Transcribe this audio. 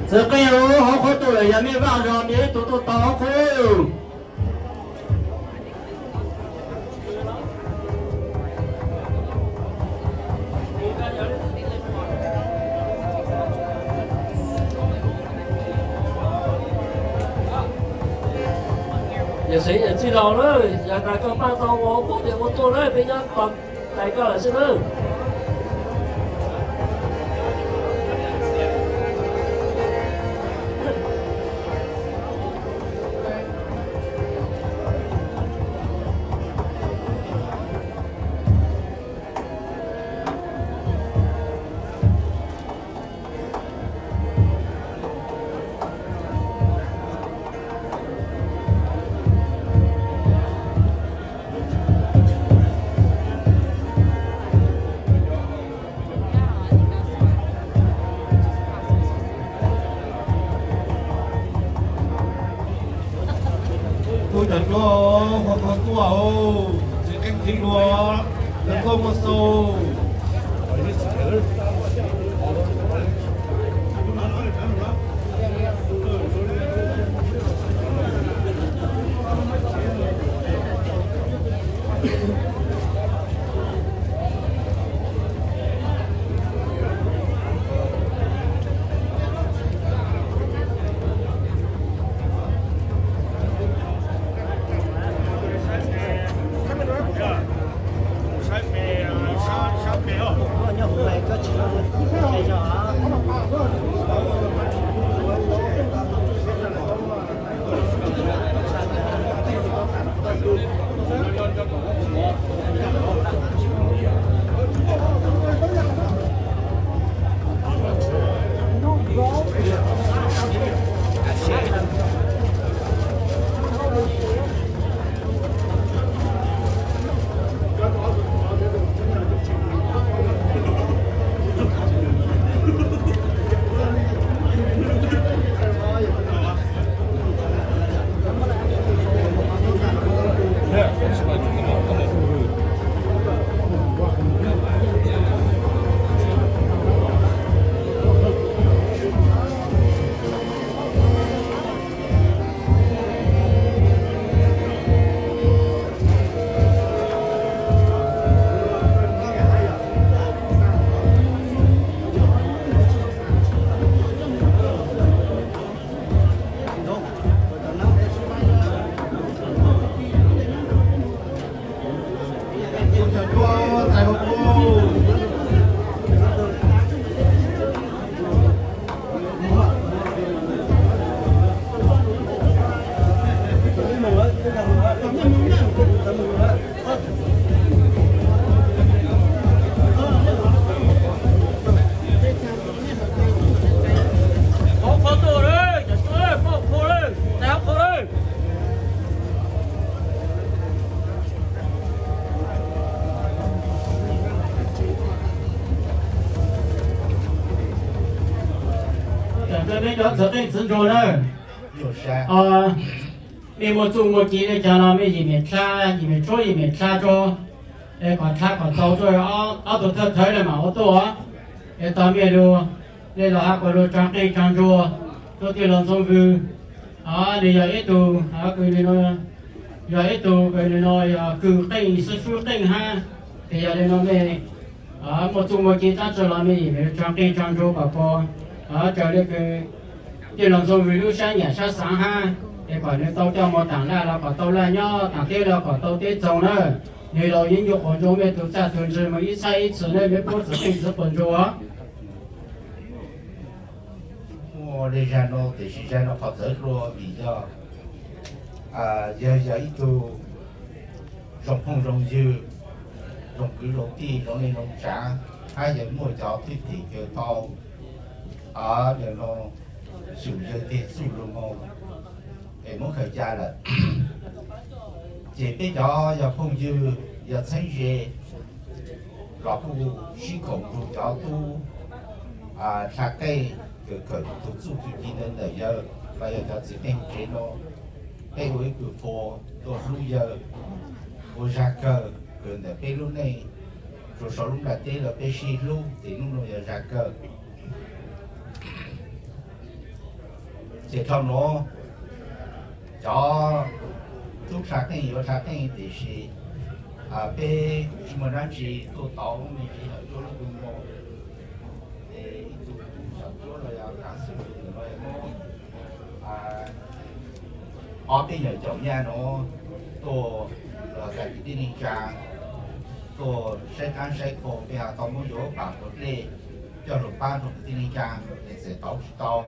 Txiv qeej, hauv qhov tuaj lawm, yog mej vaaj zog mej ib tug tuaj tau hauv qhov. Yawm Xeev Txwj Laug na, yog tas koj paab tau ua kuv ces ua tuaj na, peb nyob tos tais koj lawm xwb na. Kuv cov duab, ho kho tuaj, txiv qeej thib luag, lawv tuaj muaj xau. Mej cov txwv qeej txwv nruas na, mej muaj txuj muaj ci le caag los mej yim mem dlha, yim mem tshuab yim mem dlha rua, kom dlha kom tau rua ob tug thawj thawj le maam ua tuaj. Es tog mej lug, le los has kuas lug tsaag qeej tsaag nruas rua tij laug Ntxoov Vwm. Nws yog ib tug, yog ib tug kws nws no yog kws qeej xib fwb qeej hab. Ces yog le no mej muaj txuj muaj ci taab tsi los mej yim mem tsaag qeej tsaag nruas kom puas raws le kws tij laug Ntxoov Vwm lub sab nyam sab xaav hab, es kom nws tau coj moog taam laj los kom tau laj nyob, taam teb los kom tau teb txoos na. Nwg laus yeej nyuaj quas ntsoo mej tug txaj tug ntsig moog ib txhab ib txhis na mej puab txwv qeej txwv quas nruas. Muaj le zag no tiam sis zag no qhov txawv dlua vim yog yawg yog ib tug zoo phooj zoo ywg, zoo kwv zoo tij, zoo neej zoo tsaav, hab yawg muaj cov thwj tim kws tau, yawg no xyum yawg teg txuj lug moog es muab khaws ca lawm. Ces peb cov yog phooj ywg yog txheeb ze los kuj sib koom nrug cov tub dlha qeej kws kawm tug txuj tug ci ntawd ntawm yawg los yog cov txiv neej tsev no, peb ua ib kws puas tuaj hlub yawg, ua zag kawg kws ntawm peb lub neej, tsuas sau lub nplaj teb los peb sib hlub ces hnub no yog zag kawg. Ces dhau nuav, cov tub tshav qeej yuav tshav qeej, tiam sis peb tsis muaj dab tsi tuaj tau me ntsis hawm cuab lub kua muag. Ces ib tug xyom cuab los yog kav xwm tus no muab ob peb nyuag caum nyaj nuav tuaj los txais kwv tij neej tsaa, tuaj saib qaab saib qhua, peb ho tau muab yuav pas ua dlej coj lug pab rua kwv tij neej tsaa es txawm tau tsis tau,